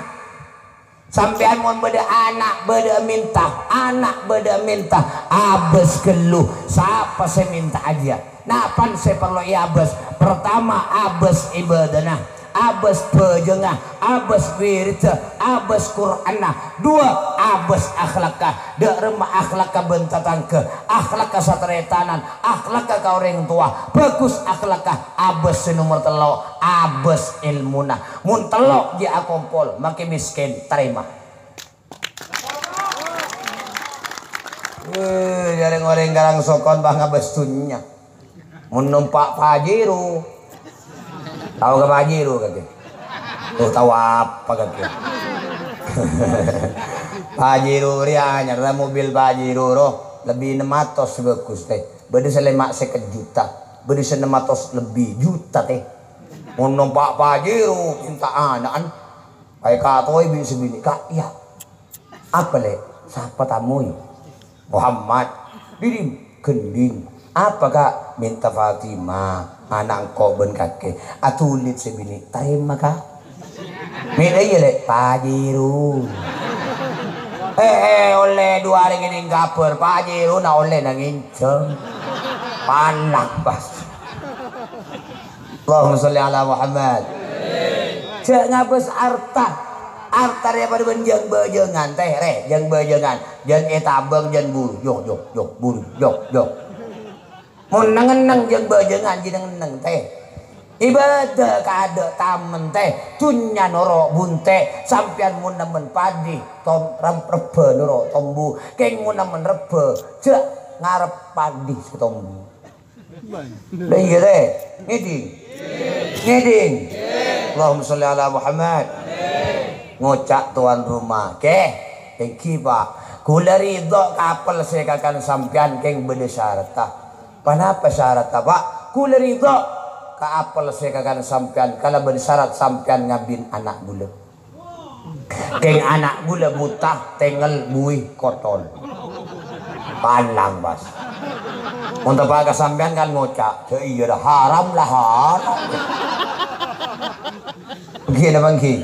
Sampèyan mon bâdâ ana', bâdâ mènta, ana' bâdâ mènta, abâs ghâllu. Sapa sè mènta ajiyâ? Napan sè parlo èabâs? Pertama, abâs ibâdâna, abâs bhâjângnga, abâs wiriddhâ, abâs Qur'anna. Dua, abâs akhlakka. Dâ' remma akhlakka bân tatangghâ, akhlakka sataretanan, akhlakka ka orèng towa. Bhâghus akhlakka. Abâs sè nomer tello', abâs èlmona. Mon tello' ghi' akompol, makè mèskèn, tarèma. Wèh, jhâ' rèng-orèng Karangsokon pas ngabâs dhunnya. Mon nompa' Pajero. Tao ka Pajero kakè? Tuh, tao apa kakè? Pajero rèya anyar, mobil Pajero ro. Lebbi ennem atos sè bhâghus, tè. Bâdâ sè lèma' sèket juta. Bâdâ sè ennem atos lebbi juta, tè. Mon nompa' Pajero, mènta ana'an. Èkatowè bi' sè binè', "Ka', iyâ." "Apa, Lè'? Sapa tamoy?" "Muhammad." "Dâri ghendhing." "Apa, Ka'?" "Mènta Fatimah, ana' engko' bân kakè." Atolèt sè binè', "Tarèma, Ka'." "Mè' dâ' iyâ, Lè'?" "Pajero." Eh, eh, ollè dua arè ngèdhing kabhâr, Pajero na ollè nangèng jhâng. Panas pas. Allahumma sholli ala Muhammad. Jhâ' ngabâs arta. Artana padâ bân jâng-bâjângan, tè, rè, jâng-bâjângan. Jân ètabâng, jân buru. Yok, yok, yok, buru. Yok, yok. Mon neng-enneng jâng-bâjângan, jhi neng-enneng, tè. Ibadah kaadâ' tamen, tè. Dhunnya noro' bunte'. Sampèyan mon nemmen padi, tom-, rem-, rebbhâ noro' tombu. Kèng mon nemmen rebbhâ, jhâ' ngarep padi sè tombu. Lah iyâ, tè. Ngèdhing. Ngèdhing. Allahumma sholli ala Muhammad. Ngoca' towan roma, "Kè, èngghi, Pa'. Kaulâ ridho ka apel sè èkakan sampèyan, kèng bâdâ syarat, ta'." "Ponapa syarat, ta', Pa'?" "Kaulâ ridho ka apel sè èkakan sampèyan kalabân syarat sampèyan ngabin ana' kaulâ." Kèng ana' kaulâ buta, tengngel, buwi, kotol. Palang, pas. Mon teppa' ka sampèyan kan ngoca', "Jhâ' iyâ, la haram, la haram." Èngghi napa èngghi?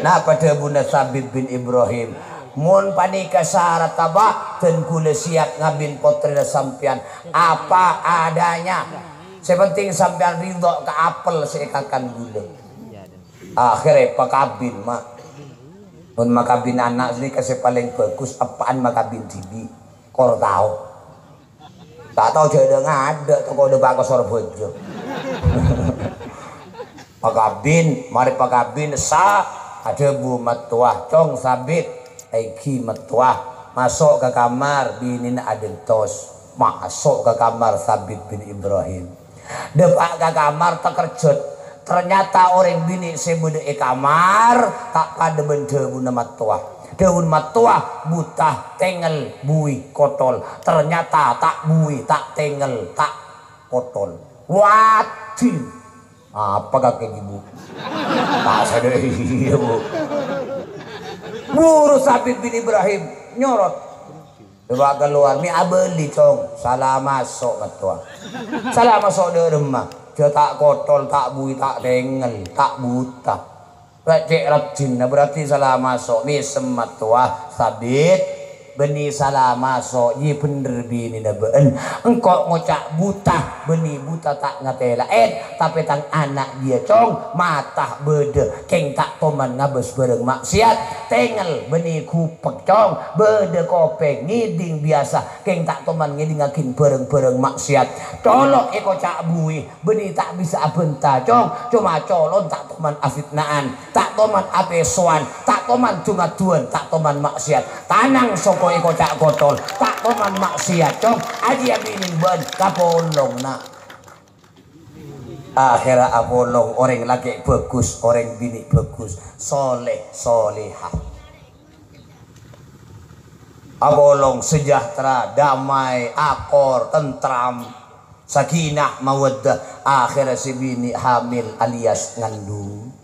Napa dhâbuna Sabit bin Ibrahim? "Mon panèka saratta, Pa', dân kaulâ siap ngabin pottrèna sampèyan apa adanya. Sè pentèng sampèyan ridho ka apel sè èkakan kaulâ." Akhèrra èpakabin, Ma'. Mon makabin ana' sanèka sè palèng bhâghus, eppa'an makabin dhibi'. Kor tao. Ta' tao jhâ' dâ' ngadâ' toko dâpa' ka Sorbhâjâ. Pakabin, marè pakabin, sa-, adhâbu mattowa, "Cong, Sabit, èngghi mattowa, maso' ka kamar, binèna adhentos." Maso' ka kamar Sabit bin Ibrahim. Dâpa' ka kamar takerjhât. Ternyata orèng binè' sè bâdâ è kamar ta' padâ bân dhâbuna mattowa. Dhâbuna mattowa buta, tengngel, buwi, kotol. Ternyata ta' buwi, ta' tengngel, ta' kotol. Wadhi. Apa kakè, Bu? Ta' sadhâjâ, Bu. Buru Sabit bin Ibrahim nyorot. Coba kalowar, mè' abâli, Cong. Sala maso' mattowa. Sala maso' dâ' remma. Jhâ' ta' kotol, ta' buwi, ta' tengngel, ta' buta. Rè' cè' rajina, berarti sala maso'. Mèsem mattowa, Sabit. Bânnè sala maso', iyâ bhender binèna bâ'en. Engko' ngoca' buta, bânnè buta ta' ngatèlaè. Tapè tang ana' jiyâ, Cong, mata bâdâ, kèng ta' toman ngabâs bhârâng ma'siyat. Tengngel bânnè ghupèk, Cong, bâdâ kopèng, ngèdhing biyasa, kèng ta' toman ngèdhingngaghin bhârâng-bhârâng ma'siyat. Colo' èkoca' buwi, bânnè ta' bisa abânta, Cong, coma colo'na ta' toman afitna'an, ta' toman apèsowan, ta' toman du-ngaduwân, ta' toman ma'siyat. Tanang soko èkoca' kotol, ta' toman ma'siyat, Cong. Ajiyâ binèna bâ'en kapolong, Na'. Akhèrra apolong orèng lakè' bhâghus, orèng binè' bhâghus, soleh, solehah. Apolong sejahtera, damai, akor, tentram, sakinah, mawaddah. Akhèrra sè binè' hamil alias ngandung.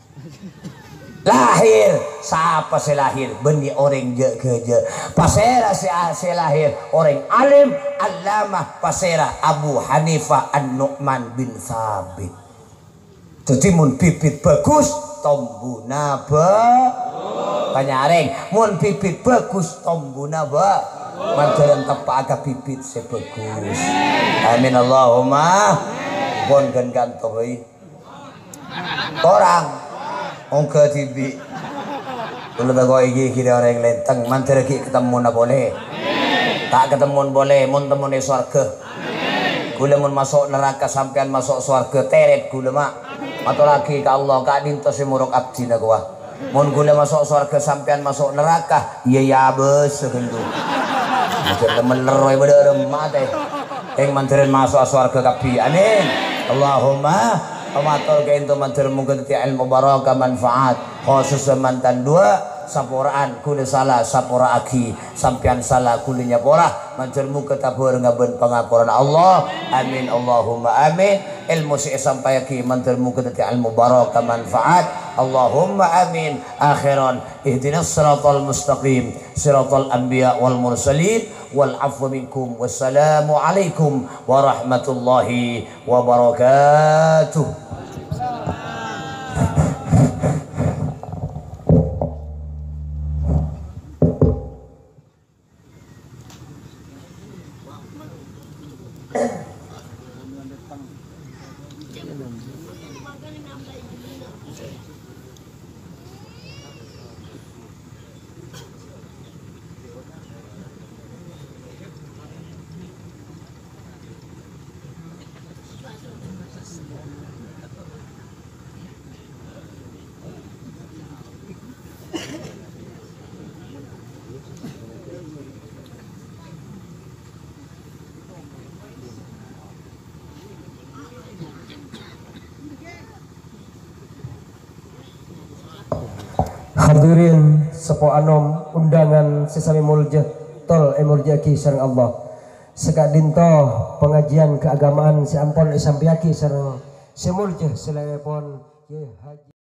Lahir. Sapa sè lahir? Bânnè orèng jâ'-ghâjâ'. Pasèra sè, sè lahir? Orèng alim, allamah. Pasèra? Abu Hanifah An-Nu'man bin Sabit. Dhâddhi, mon bibit bhâghus, tombuna bhâ-, panyarèng. Mon bibit bhâghus, tombuna bhâ-, mandhâr teppa'a ka bibit sè bhâghus. Amin, Allahumma. Pon ghân kanto bhâi. Korang. Ongghâ dhibi'. Kaulâ tako' ghi-, ghirâ orèng lèntèng, mandhâr ghi' katemmona polè. Ta' katemmon polè, mon temmon è sowarghâ. Kaulâ mon maso' naraka, sampèyan maso' sowarghâ, tèrèt kaulâ, Ma'. Matorraghi ka Allah, ka'dinto sè morok abdhina kowa. Mon kaulâ maso' sowarghâ, sampèyan maso' naraka, iyâ, iyâ, abâs ghâllu. Aja temen lerroy bâdâ remma, tè. Kèng mandhâr maso'a sowarghâ kabbhi. Amin. Allahumma. Pamator ka'dinto mandhâr moghâ dhâddhi èlmo barokah manfaat. Khusus mantan duwâ', sapora'an, kaulâ sala, sapora'aghi. Sampèyan sala, kaulâ nyapora. Mandhâr moghâ tabhârengnga bân pangaporana Allah. Amin, Allahumma amin. Èlmo sè èsampayaghi mandhâr moghâ dhâddhi èlmo barokah manfaat. Allahumma amin. Akhiran, ihdinas siratal mustaqim, siratal anbiya wal mursalin, wal afwa minkum. Wassalamu alaikum warahmatullahi wabarakatuh. Hadirin seppo anom, undangan sè samè molja, tol èmolja'aghi sareng Allah. Saka'dinto pangajiân kaagamaan sè ampon èsampèyaghi sareng sè molja salèrana Kèyaè Haji